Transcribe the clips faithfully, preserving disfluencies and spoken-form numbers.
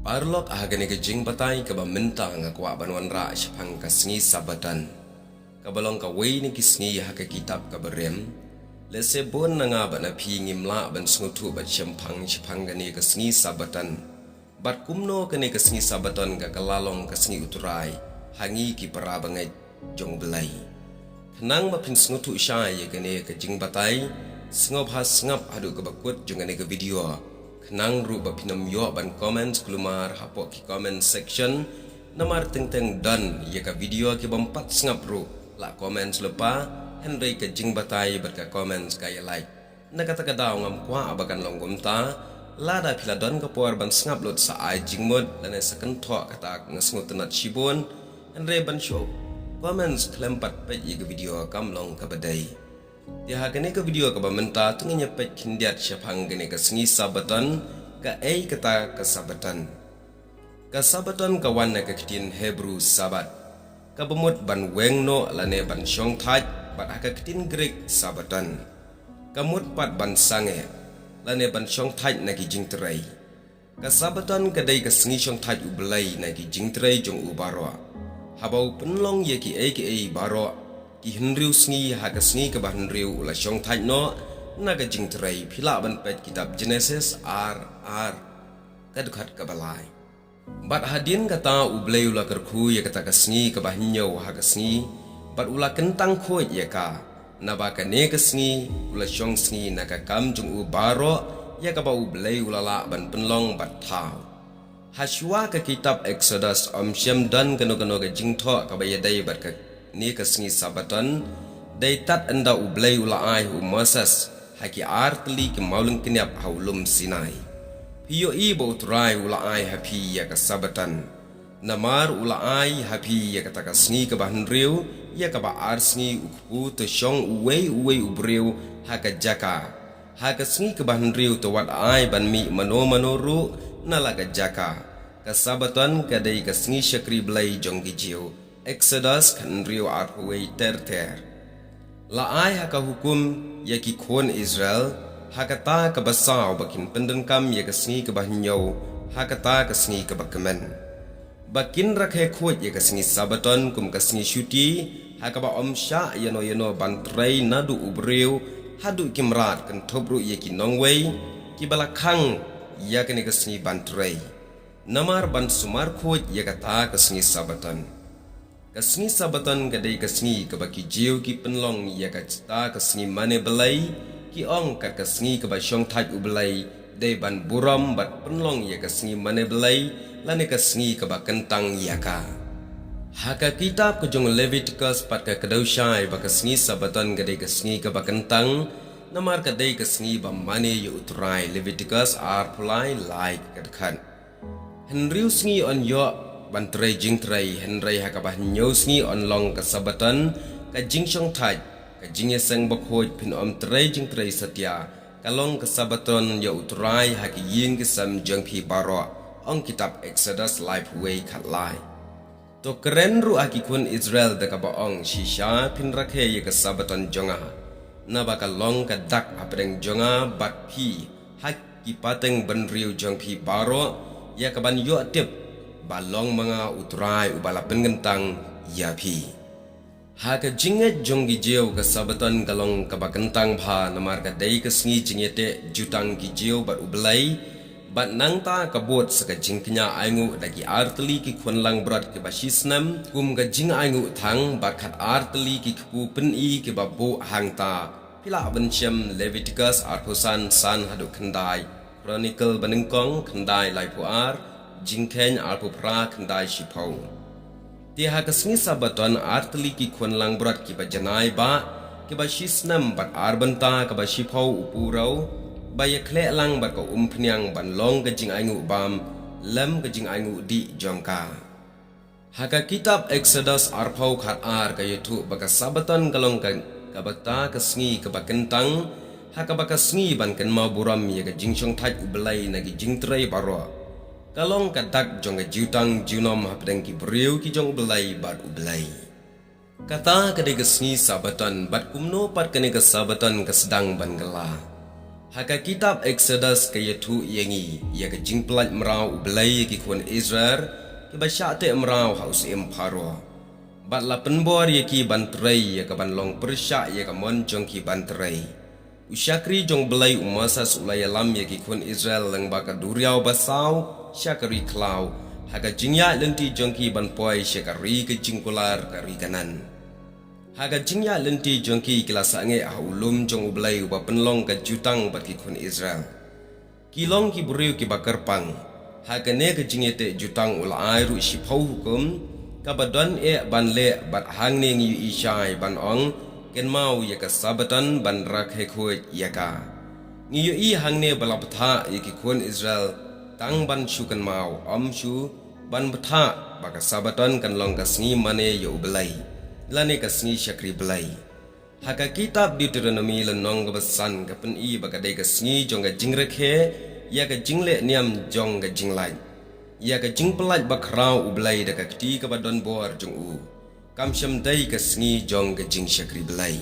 Paralok, ha kane ka jingbatai kaba mynta nga kwah ban wanrah shaphang ka sngi Sabbaton, kaba long kawei na ki sngi ha ka kitab kaba rim. Lehse bun na nga bad na phi ngim lah ban sngewthuh bad shemphang shaphang kane ka sngi Sabbaton, bad kumno kane ka sngi Sabbaton ka kylla long ka sngi U Trai ha ngi ki para bangeit jong U Blei. Khnang ba phin sngewthuh shai ïa kane ka jingbatai, sngewbha sngap haduh kaba kut jong kane ka video. Khnang ruh ba phin ym ïoh ban comment klumar hapoh ki comment section, namar teng teng don ïa ka video ki bym pat sngap ruh la comment lypa, hynrei ka jingbatai bad ka comment ka ïa like. Na kata ka daw ngam kwah ba kan long kumta. Lada phi la don ka por ban sngap lut sa ai jingmut lane sa kynthoh kata nga sngewtynnat shibun, hynrei ban shu comment khlem pat peit ïa ka video kam long kaba dei. Te ha kane ka video kaba mynta to ngin ïa peit khyndiat shaphang kane ka sngi Sabbaton, kaei kata ka Sabbaton. Ka Sabbaton ka wan na ka ktien Hebru Sabbath, kaba mut ban weng noh lane ban shongthait, bad ha ka ktien Greek Sabbaton, ka mut pat ban sangeh lane ban shongthait na ki jingtrei. Ka Sabbaton ka dei ka sngi shongthait U Blei na ki jingtrei jong u baroh. Haba u pynlong ïa kiei kiei baroh ki hynriew sngi, ha ka sngi kaba hynriew u la shongthait noh na ka jingtrei. Phi lah ban peit kitab Genesis ar ar, ka dkhot kaba lai. Bad hadien kata U Blei u la kyrkhu ïa kata ka sngi kaba hynñiew ha ka sngi, bad u la kyntang khuid ïa ka, naba kane ka sngi u la shong sngi na ka kam jong u baroh ïa kaba U Blei u la lah ban pynlong bad thaw. Hashwa ka kitab Exodus ym shym don kano kano ka jingthoh kaba ïadei bad kane ka sngi Sabbaton, dei tad ynda U Blei u la ai ha u Moses ha ki ar tylli ki mawlyngkniap ha u lum Sinai: Phi ïohi ba U Trai u la ai ha phi ïa ka Sabbaton. Namar u la ai ha phi ïa kata ka sngi kaba hynriew, ïa kaba ar sngi u kpu to shong uwei uwei u briew ha ka jaka. Ha ka sngi kaba hynriew to wat ai ban mih mano mano ruh na la ka jaka. Ka Sabbaton ka dei ka sngi shakri Blei jong ki Jiw. Exodus hynriew arphew wei ter ter. La ai ha ka hukum ïa ki khun Israel ha kata kaba saw ba kin pyndonkam ïa ka sngi kaba hynñiew ha kata ka sngi kaba kmen, ba kin rakhe khuid ïa ka sngi Sabbaton kum ka sngi shuti, ha kaba ym shah ïano ïano ban trei naduh u briew haduh ki mrad, kynthup ruh ïa ki nongwei kiba la khang ïa kane ka sngi ban trei, namar ban sumar khuid ïa kata ka sngi Sabbaton. Ka sngi Sabbaton ka dei ka sngi kaba ki Jiw ki pynlong ïa kata ka sngi mane Blei, ki ong kat ka sngi kaba shongthait U Blei, dei ban burom bad pynlong ïa ka sngi mane Blei, lane ka sngi kaba kyntang ïa ka. Ha ka kitab ka jong Leviticus pat ka kdew shai ba ka sngi Sabbaton ka dei ka sngi kaba kyntang, namar ka dei ka sngi ba mane ïa U Trai. Leviticus arphew lai, lai ka dkhot. Hynriew sngi yn ïoh ban trei jingtrei, hynrei ha kaba hynñiew sngi yn long ka Sabbaton, ka jingshongthait, ka jingïaseng bakhuid, phin ym trei jingtrei satia. Ka long ka Sabbaton ïa U Trai ha ki ïing ki sem jong phi baroh, ong kitab Exodus laiphew wei, khatlai. To kren ruh ha ki khun Israel da kaba ong, shisha phin rakhe ïa ka Sabbaton jong nga, naba ka long ka dak hapdeng jong nga bad phi ha ki pateng bynriew jong phi baroh, ïa kaban ïoh tip ba long ma nga U Trai uba la pynkyntang ïa phi. Ha ka jingngeit jong ki Jiw, ka Sabbaton ka long kaba kyntang bha, namar ka dei ka sngi jingïateh jutang ki Jiw bad U Blei, bad nangta ka bud sa ka jingkñia ainguh da ki ar tylli ki khun langbrot kiba shisnem kum ka jingainguh thang, bad khat ar tylli ki kpu pyni kiba buh hangta. Phi lah ban shem Leviticus arphew san, san haduh khyndai, Chronicle banyngkong khyndai laiphew ar, Jingkheiñ arphew phra khyndai shiphew. Te ha ka sngi Sabbaton ar tylli ki khun langbrot kiba janai bah, kiba shisnem bad ar bynta kaba shiphew u purew, ba ïakhleh lang bad ka umphniang ban long ka jingainguh bam lem ka jingainguh dih jong ka. Ha ka kitab Exodus arphew khat ar ka ïathuh ba ka Sabbaton ka long ka, kaba kata ka sngi kaba kyntang, ha kaba ka sngi ban kynmaw burom ïa ka jingshongthait U Blei na ki jingtrei baroh. Ka long ka dak jong ka jutang junom hapdeng ki briew ki jong U Blei bad U Blei. Kata ka dei ka sngi Sabbaton, bad kumno pat kane ka Sabbaton ka sdang ban kylla? Ha ka kitab Eksodus ka ïathuh ïa ngi ïa ka jingpyllait mraw U Blei ïa ki khun Israel kiba shah teh mraw ha u syiem Pharaoh. Bad la pynbor ïa ki ban trei ïa ka ban long pyrshah ïa ka mon jong ki ban trei. U shakri jong U Blei u Moses u la ïalam ïa ki khun Israel lyngba ka duriaw basaw sha ka ri khlaw, ha ka jingïaid lynti jong ki ban poi sha ka ri ka jingkular, ka ri Kanaan. Ha ka jingïaid lynti jong ki, ki la sangeh ha u lum jong U Blei uba pynlong ka jutang bad ki khun Israel. Ki long ki briew kiba kyrpang. Ha kane ka jingïateh jutang u la ai ruh shiphew hukum, kaba don eh ban leh, bad hangne ngi ïohi shai ban ong, kynmaw ïa ka Sabbaton ban rakhe khuid ïa ka. Ngi ïohi hangne ba la bthah ïa ki khun Israel tang ban shu kynmaw, ym shu ban bthah ba ka Sabbaton kan long ka sngi mane ïa U Blei, lane ka sngi shakri Blei. Ha ka kitab Deuteronomi lynnong kaba san ka pyni ba ka dei ka sngi jong ka jingrakhe ïa ka jingleh niam jong ka jinglait, ïa ka jingpyllait bakhraw U Blei da ka kti kaba don bor jong u. Kam shym dei ka sngi jong ka jingshakri Blei.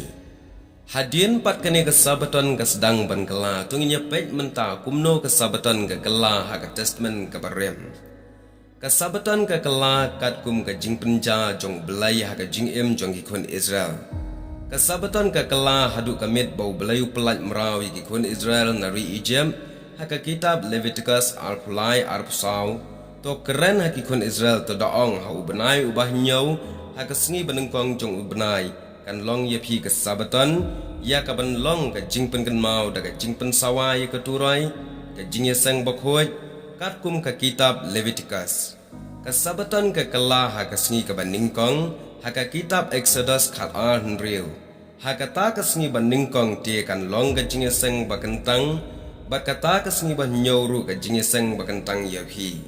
Hadien pat kane ka Sabbaton ka sdang ban kylla, to ngin ïa peit mynta kumno ka Sabbaton ka kylla ha ka Testament kaba rim. Ka Sabbaton ka kylla katkum ka jingpynja jong U Blei ha ka jingim jong ki khun Israel. Ka Sabbaton ka kylla haduh ka miet ba U Blei u pyllait mraw ïa ki khun Israel na ri Egypt, ha ka kitab Leviticus arphew lai arphew saw. To kren ha ki khun Israel, to da ong, ha u bnai uba hynñiew, ha ka sngi banyngkong jong u bnai, kan long ïa phi ka Sabbaton, ïa ka ban long ka jingpynkynmaw da ka jingpynsawa ïa ka turoi, ka jingïaseng bakhuid, katkum ka kitab Leviticus. Ka Sabbaton ka kylla ha ka sngi kaba nyngkong, ha ka kitab Eksodus khat ar hynriew. Ha kata ka sngi banyngkong te kan long ka jingïaseng bakyntang, bad kata ka sngi bahynñiew ruh ka jingïaseng bakyntang ïa phi.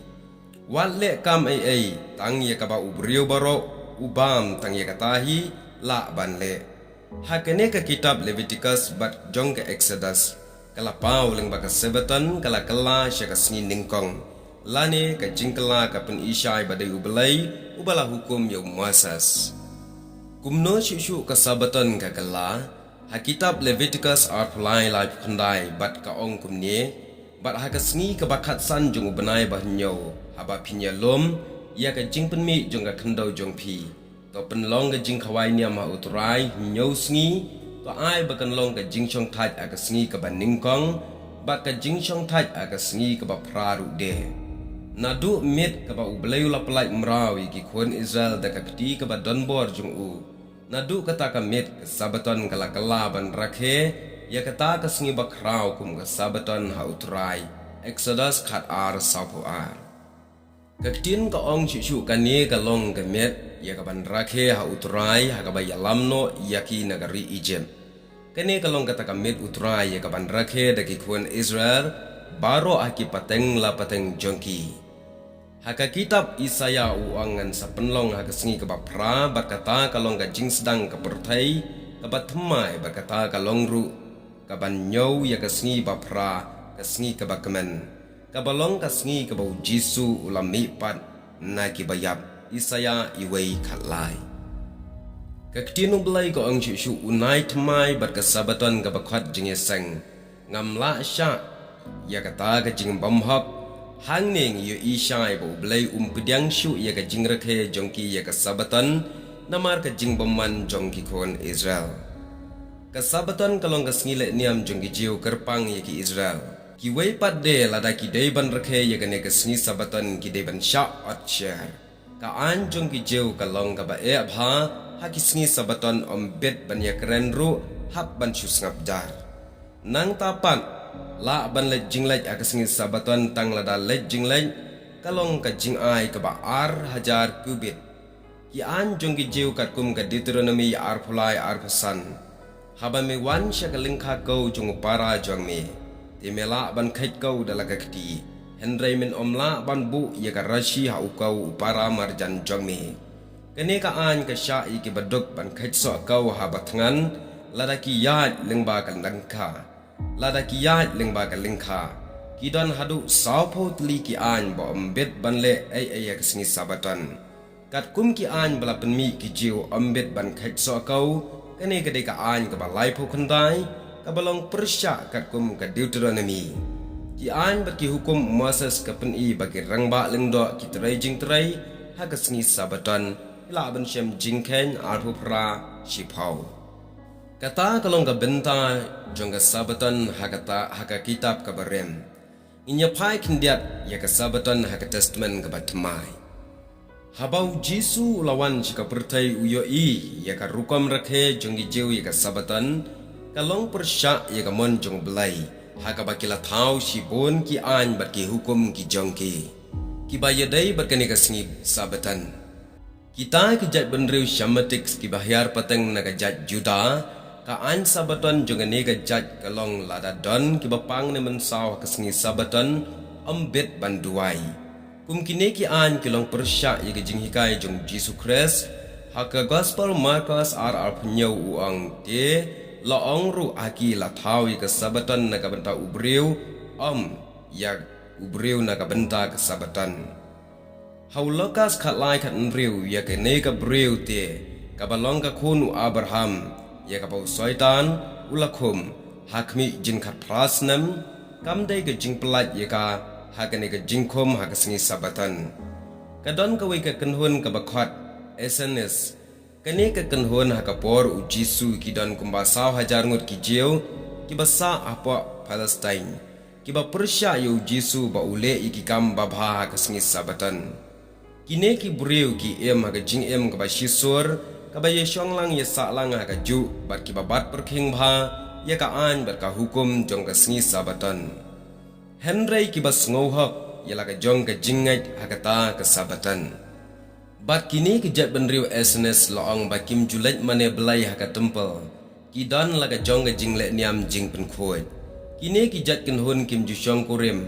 Wat leh kam ei ei tang ïa kaba u briew baroh u bam tang ïa kata hi, lah ban leh. Ha kane ka kitab Leviticus bad jong ka Eksodus, ka la paw lyngba ka Sabbaton ka la kylla sha ka sngi nyngkong, lane ka jingkylla ka pyni shai ba dei U Blei uba la hukum ïa u Moses. Kumno shuh shuh ka Sabbaton ka kylla? Ha kitab Leviticus arphew lai laiphew khyndai bad ka ong kumne, bad ha ka sngi kaba khatsan jong u bnai bahynñiew, haba phin ïalum ïa ka jingpynmih jong ka khyndew jong phi, to pynlong ka jingkhawai niam ha U Trai hynñiew sngi, to ai ba kan long ka jingshongthait ha ka sngi kaba nyngkong, bad ka jingshongthait ha ka sngi kaba phra ruh de. Naduh miet kaba U Blei u la pyllait mraw ïa ki khun Israel da ka kti kaba don bor jong u, naduh kata ka miet ka Sabbaton ka la kylla ban rakhe ïa kata ka sngi bakhraw kum ka Sabbaton ha U Trai. Eksodus khat ar sawphew ar. Ka ktien ka ong shuh shuh kane ka long ka miet ïa ka ban rakhe ha U Trai ha kaba ïalam noh ïa ki na ka ri Egypt. Kane ka long kata ka miet U Trai ïa ka ban rakhe da ki khun Israel baroh ha ki pateng la pateng jong ki. Ha ka kitab Isaïah u ong, ngan sa pynlong ha ka sngi kaba phra, bad kata ka long ka jingsdang ka pyrthei kaba thymmai, bad kata ka long ruh ka ban ñiew ïa ka sngi baphra, ka sngi kaba kmen, kaba long ka sngi kaba U Jisu u la mihpat na ki baïap. Isaïah iwei khatlai. Ka ktien U Blei ka ong shuh shuh, u nai thymmai bad ka Sabbaton kaba khot jingïaseng, ngam lah shah ïa kata ka jingbymhok. Hangne ngi ïohi shai ba U Blei um pdiang shuh ïa ka jingrakhe jong ki ïa ka Sabbaton namar ka jingbymman jong ki khun Israel. Ka Sabbaton ka long ka sngi leh niam jong ki Jiw kyrpang ïa ki Israel. Kiwei pat de lada ki dei ban rakhe ïa kane ka sngi Sabbaton ki dei ban shah ot sher. Ka aiñ jong ki Jiw ka long kaba eh bha, ha ki sngi Sabbaton ym bit ban ïakren ruh hap ban shu sngap jar. Nangta pat, lah ban leit jingleit ha ka sngi Sabbaton tang lada leit jingleit ka long ka jingai kaba ar hajar kubit. Ki aiñ jong ki Jiw katkum ka Deuteronomi arphew lai arphew san. Haba me wan sha ka lyngkha kew jong u para jong me, te me lah ban kheit kew da la ka kti, hynrei men ym lah ban buh ïa ka rashi ha u kew u para marjan jong me. Kane ka aiñ ka shah ïa ki baduk ban kheit soh kew haba thngan, lada ki ïaid lyngba ka lyngkha. Lada ki ïaid lyngba ka lyngkha, ki don haduh sawphew tylli ki aiñ ba ym bit ban leh ei ei ha ka sngi Sabbaton. Katkum ki aiñ ba la pynmih ki Jiw ym bit ban kheit soh kew, kane ka dei ka aiñ kaba laiphew khyndai, kaba long pyrshah katkum ka Deuteronomi. Ki aiñ bad ki hukum u Moses ka pyni ba ki rangbah lyngdoh ki trei jingtrei ha ka sngi Sabaton, ki lah ban shem jingkheiñ arphew phra shiphew. Kata ka long ka bynta jong ka Sabaton ha kata, ha ka kitab kaba rim. Ngin ïa phai khyndiat ïa ka Sabaton ha ka Testament kaba thymmai. Haba u Jisu u la wan sha ka pyrthei u ïohi ïa ka rukom rakhe jong ki Jiw ïa ka Sabaton, ka long pyrshah ïa ka mon jong u Blei, ha kaba ki la thaw shibun ki aiñ bad ki hukum ki jong ki, kiba ïadei bad kane ka sngi Sabaton. Kita ki jaitbynriew Shemitic kiba hiar pateng na ka jait Juda, ka aiñ Sabaton jong kane ka jait ka long lada don kiba pang ne mynsaw ha ka sngi Sabaton, ym bit ban duwai. Kum kine ki aiñ ki long pyrshah ïa ka jinghikai jong u Jisu Khrist, ha ka Gospel Markos ar arphew hynñiew u ong te, la ong ruh ha ki la thaw ïa ka Sabaton na ka bynta u briew, ym ïa u briew na ka bynta ka Sabaton. Ha u Lukas khatlai khathynriew, ïa kane ka briew te, kaba long ka khun u Abraham, ïa kaba u Soitan u la khum ha khmih jingkhatphra snem, kam dei ka jingpyllait ïa ka ha kane ka jingkhum ha ka sngi Sabaton. Ka don kawei ka kynhun kaba khot Essenes. Kane ka kynhun ha ka por u Jisu ki don kumba saw hajar ngut ki Jiw kiba sah hapoh Palestine, kiba pyrshah ïa u Jisu ba u leh ïa ki kam babha ha ka sngi Sabaton. Kine ki briew ki im ha ka jingim kaba shisur, kaba ïashong lang ïasah lang ha kajuh, bad kiba bat pyrkhing bha ïa ka aiñ bad ka hukum jong ka sngi Sabaton. Hynrei kiba sngewhok ïa la ka jong ka jingngeit ha kata ka Sabaton. Bad kine ki jaitbynriew Essenes la ong ba kim ju leit mane blei ha ka templ. Ki don la ka jong ka jingleh niam jingpynkhuid. Kine ki jait kynhun kim ju shongkurim.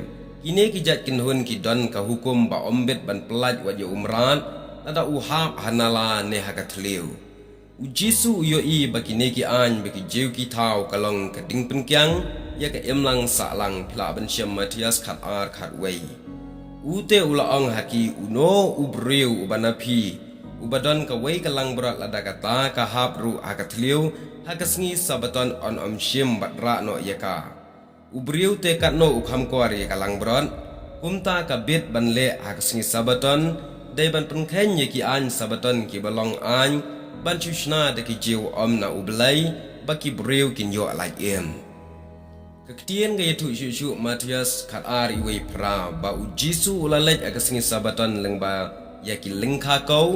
Kine ki jait kynhun ki don ka hukum ba ym bit ban pyllait wat ïa u mrad, lada u hap ha nala ne ha ka thliew. U Jisu u ïohi ba kine ki aiñ ba ki Jiw ki thaw ka long ka ding pynkiang ïa ka imlang sahlang, phi lah ban shem Mathaios khatar khatwei. U te u la ong ha ki, uno u briew uba na phi, uba don kawei ka langbrot lada kata ka hap ruh ha ka thliew, ha ka sngi Sabaton yn ym shim bad rah noh ïa ka. U briew te katno u kham kwar ïa ka langbrot, kumta ka bit ban leh ha ka sngi Sabaton, dei ban pynkheiñ ïa ki aiñ Sabaton kiba long aiñ ban shu shna da ki Jiw ym na u Blei, ba ki briew kin ïoh lait im. Ka ktien ka ïathuh shuh shuh Mathaios khatar iwei phra ba u Jisu u la leit ha ka sngi Sabaton lyngba ïa ki lyngkha kew,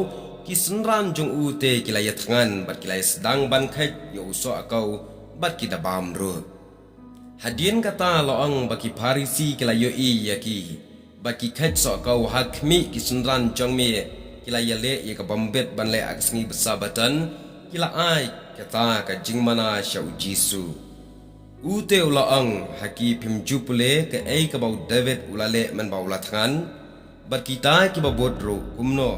ki synran jong u te ki la ïathngan bad ki la ïasdang ban kheit ïa u soh kew bad ki da bam ruh. Hadien kata la ong ba ki Pharisi ki la ïohi ïa ki, ba ki kheit soh kew ha khmih ki synran jong me, ki la ïaleh ïa ka bym bit ban leh ha ka sngi Sabaton, ki la ai kata ka jingmana sha u Jisu. U te u la ong ha ki, phim ju pule kaei kaba u David u la leh mynba u la thngan? Bad kita kiba bud ruh kumno,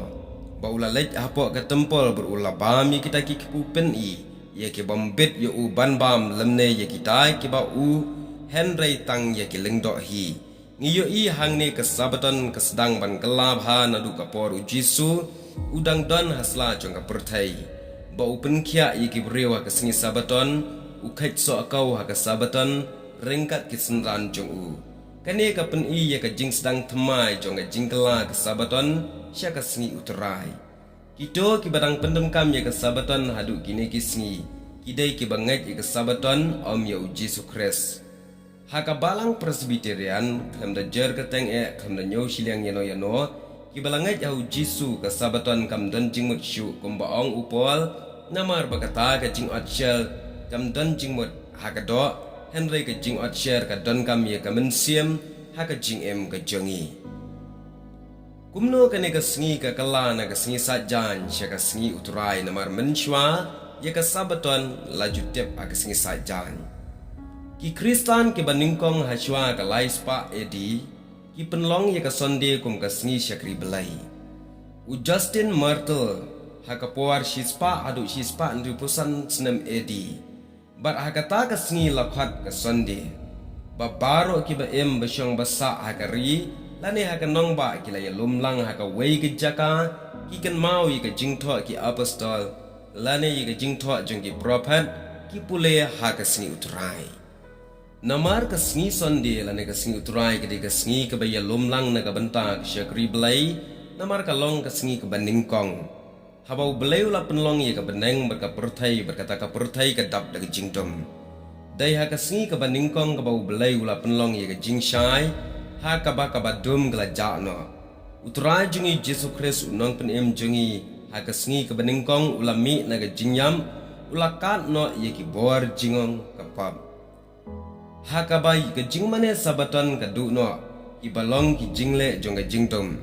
ba u la leit hapoh ka templ bad u la bam ïa kita ki kpu pyni, ïa ki bym bit ïa u ban bam lymne ïa kita kiba u, hynrei tang ïa ki lyngdoh hi. Ngi ïohi hangne ka Sabaton ka sdang ban kylla bha naduh ka por u Jisu u dang don ha sla jong ka pyrthei, ba u pynkhiah ïa ki briew ha ka sngi Sabaton, u kheit soh kew ha ka Sabaton ryngkat ki synran jong u. Kane ka pyni ïa ka jingsdang thymmai jong ka jingkylla ka Sabaton sha ka sngi U Trai. Kito kiba dang pyndonkam ïa ka Sabaton haduh kine ki sngi, ki dei kiba ngeit ïa ka Sabaton ym ïa u Jisu Khrist. Ha ka Balang Presbyterian, khlem da jer kyrteng eh, khlem da ñiew shiliang ïano ïano, kiba la ngeit ha u Jisu ka Sabaton kam don jingmut shuh kumba ong u Paul, namar ba kata ka jingot sher kam don jingmut ha ka doh, hynrei ka jingot sher ka donkam ïa ka mynsiem ha ka jingim ka jong ngi. Kumno kane ka sngi ka kylla na ka sngi Saitjaiñ sha ka sngi U Trai, namar mynshuwa ïa ka Sabaton la ju tip ha ka sngi Saitjaiñ. Ki Khristan kiba nyngkong ha shuwa ka lai spah A D ki pynlong ïa ka Sunday kum ka sngi shakri Blei. U Justin Martyr ha ka por shispah haduh shispah hynriewphew san snem A D. Bad ha kata ka sngi la khot ka Sunday. Ba baroh kiba im ba shong ba sah ha ka ri lane ha ka nongbah ki la ïalum lang ha kawei ka jaka, ki kynmaw ïa ka jingthoh ki apostol lane ïa ka jingthoh jong ki prophet, Ki pule ha ka sngi U Trai. Namar ka sngi Sunday lane ka sngi U Trai ka dei ka sngi kaba ïalum lang na ka bynta ka shakri Blei, namar ka long ka sngi kaba nyngkong. Haba U Blei u la pynlong ïa ka bneng bad ka pyrthei, bad kata ka pyrthei ka dap da ka jingdum. Dei ha ka sngi kaba nyngkong kaba U Blei u la pynlong ïa ka jingshai, ha kaba kaba dum ka la jah noh. U Trai jong ngi Jisu Khrist, u Nongpynim jong ngi, ha ka sngi kaba nyngkong u la mih na ka jingïap, u la kad noh ïa ki bor jingong ka pap. Ha kaba ka jingmane Sabaton ka duh noh, kiba long ki jingleh jong ka jingdum.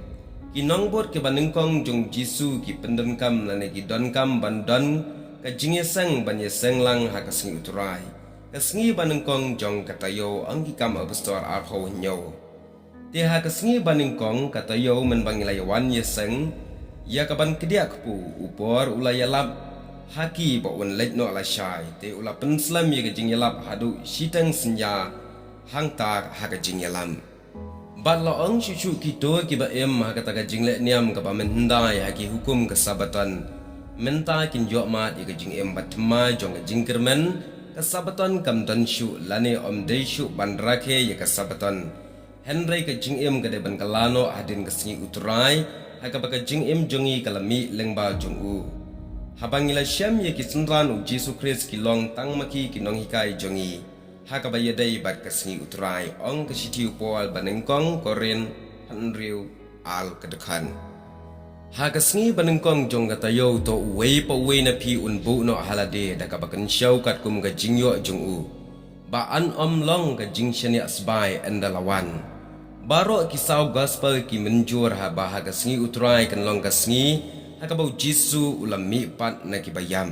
Ki nongbud kiba nyngkong jong U Jisu ki pyndonkam lane ki donkam ban don ka jingïaseng ban ïaseng lang ha ka sngi U Trai, ka sngi ba nyngkong jong ka taïew, ong Ki Kam Apostol arphew hynñiew. Te ha ka sngi ba nyngkong ka taïew mynba ngi la ïawan ïaseng ïa ka ban kdiah kpu, u bor u la ïalap ha ki ba un leit noh lashai, te u la pynslem ïa ka jingïalap haduh shiteng synñia hangta ha ka jingïalam. Bad la ong shuh shuh kito kiba im ha kata ka jingleh niam kaba mynhyndai ha ki hukum ka Sabaton, mynta kin ïohmad ïa ka jingim bathymmai jong ka jingkyrmen. Ka Sabaton kam don shuh lane ym dei shuh ban rakhe ïa ka Sabaton. Hynrei ka jingim ka dei ban kylla noh hadien ka sngi U Trai, ha kaba ka jingim jong ngi ka la mih lyngba jong u. Haba ngi la shem ïa ki synran U Jisu Khrist ki long tang ma ki ki nonghikai jong ngi, ha kaba ïadei bad ka sngi U Trai, ong ka shithi u Paul ba nyngkong Korinth hynriew, ar ka dkhot. Ha ka sngi ba nyngkong jong ka taïew, to uwei pa uwei na phi un buh noh ha lade da kaba kynshew katkum ka jingïoh jong u, ba yn ym long ka jingshaniah sbai ynda la wan. Baroh ki saw gospel ki mynjur ha ba ha ka sngi U Trai kan long ka sngi ha kaba U Jisu u la mih pat na kiba ïap.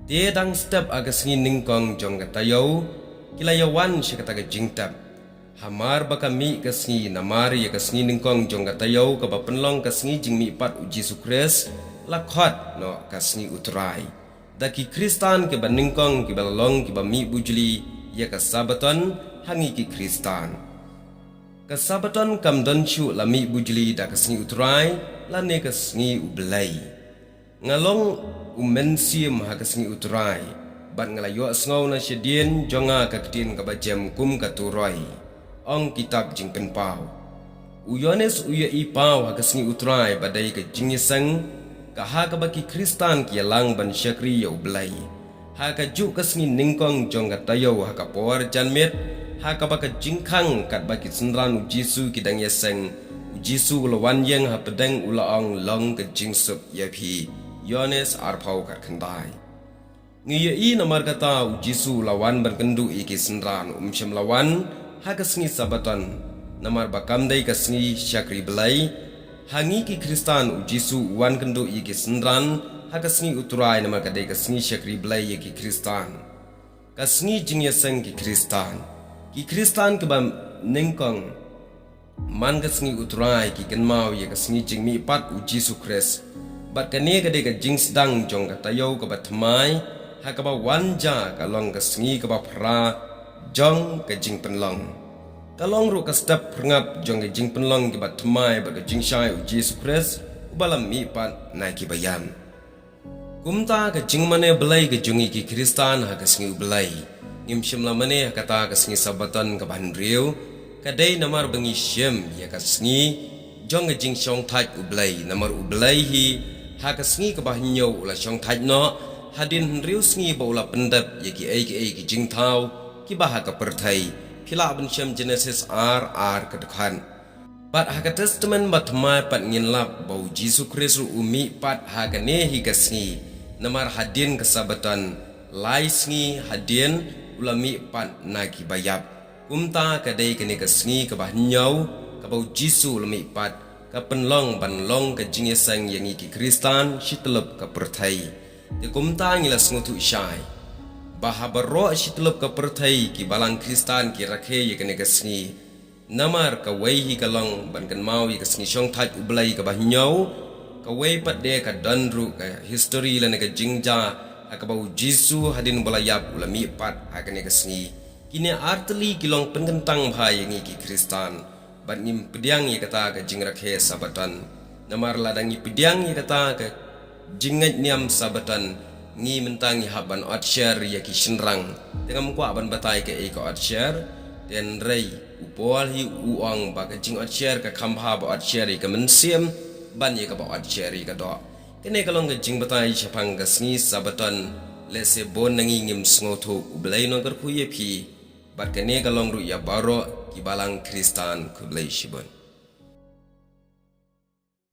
Te dang step ha ka sngi nyngkong jong ka taïew, ki la ïawan sha kata ka jingtep. Hamar ba ka mih ka sngi, namar ïa ka sngi nyngkong jong ka taïew kaba pynlong ka sngi jingmihpat U Jisu Khrist, la khot noh ka sngi U Trai da ki Khristan kiba nyngkong, kiba la long kiba mih bujli ïa ka Sabaton ha ngi ki Khristan. Ka Sabaton kam don shuh la mih bujli da ka sngi U Trai lane ka sngi U Blei. Nga long u mynsiem ha ka sngi U Trai, bad nga la ïohsngew na shadien jong nga ka ktien kaba jem kum ka turoi, ong kitab Jingpynpaw. U Ïoannis u ïohi paw ha ka sngi U Trai ba dei ka jingïaseng, ka ha kaba ki Khristan ki ïalang ban shakri ïa U Blei. Ha kajuh ka sngi nyngkong jong ka taïew, ha ka por janmiet, ha kaba ka jingkhang katba ki synran U Jisu ki dang ïaseng, U Jisu u la wan ïeng hapdeng, u la ong, "Long ka jingsuk ïa phi." Ïoannis arphew khatkhyndai. Ngi ïohi namar kata U Jisu u la wan ban kynduh ïa ki synran, um shym la wan ha ka sngi Sabaton, namar ba kam dei ka sngi shakri Blei. Ha ngi ki Khristan U Jisu u wan kynduh ïa ki synran ha ka sngi U Trai, namar ka dei ka sngi shakri Blei ïa ki Khristan, ka sngi jingïaseng ki Khristan. Ki Khristan kiba nyngkong, man ka sngi U Trai ki kynmaw ïa ka sngi jingmihpat U Jisu Khrist. Bad kane ka dei ka jingsdang jong ka taïew kaba thymmai, ha kaba wan ja ka long ka sngi kaba phra jong ka jingpynlong. Ka long ruh ka step phyrngap jong ka jingpynlong kiba thymmai bad ka jingshai U Jisu Khrist, uba la mihpat na kiba ïap. Kumta ka jingmane Blei ka jong ngi ki Khristan ha ka sngi U Blei, ngim shym la mane ha kata ka sngi Sabaton kaba hynriew, ka dei namar ba ngi shem ïa ka sngi jong ka jingshongthait U Blei, namar U Blei hi ha ka sngi kaba hynñiew u la shongthait noh, hadien hynriew sngi ba u la pyndep ïa kiei kiei ki jingthaw kiba ha ka pyrthei. Phi lah ban shem Genesis ar, ar ka dkhot. Bad ha ka Testament Bathymmai pat ngin lap ba U Jisu Khrist ruh u mihpat ha kane hi ka sngi, namar hadien ka Sabaton, lai sngi hadien u la mihpat na kiba ïap. Kumta ka dei kane ka sngi kaba hynñiew kaba U Jisu u la mihpat, ka pynlong ban long ka jingïaseng ïa ngi ki Khristan shityllup ka pyrthei. Te kumta ngi la sngewthuh shai ba ha baroh shityllup ka pyrthei ki balang Khristan ki rakhe ïa kane ka sngi. Namar kawei hi ka long ban kynmaw ïa ka sngi shongthait U Blei kaba hynñiew, kawei pat de ka don ruh ka histori lane ka jingjia ha kaba U Jisu hadien ba la ïap u la mihpat ha kane ka sngi. Kine artylli ki long pynkyntang bha ïa ngi ki Khristan, bad ngim pdiang ïa kata ka jingrakhe Sabaton. Namar lada ngi pdiang ïa kata ka jingngeit niam Sabaton, Ngi mynta ngi hap ban otsher ïa ki shynrang. Te ngam kwah ban batai kaei ka otsher. Te hynrei u Paul hi u ong ba ka jingotsher ka kham bha ba otsher ïa ka mynsiem ban ïa kaba otsher ïa ka doh. Kane ka long ka jingbatai shaphang ka sngi Sabbaton. Lehse bun na ngi ngim sngewthuh, U Blei un kyrkhu ïa phi. Bad kane ka long ruh ïa baroh ki balang Khristan. Khublei shibun.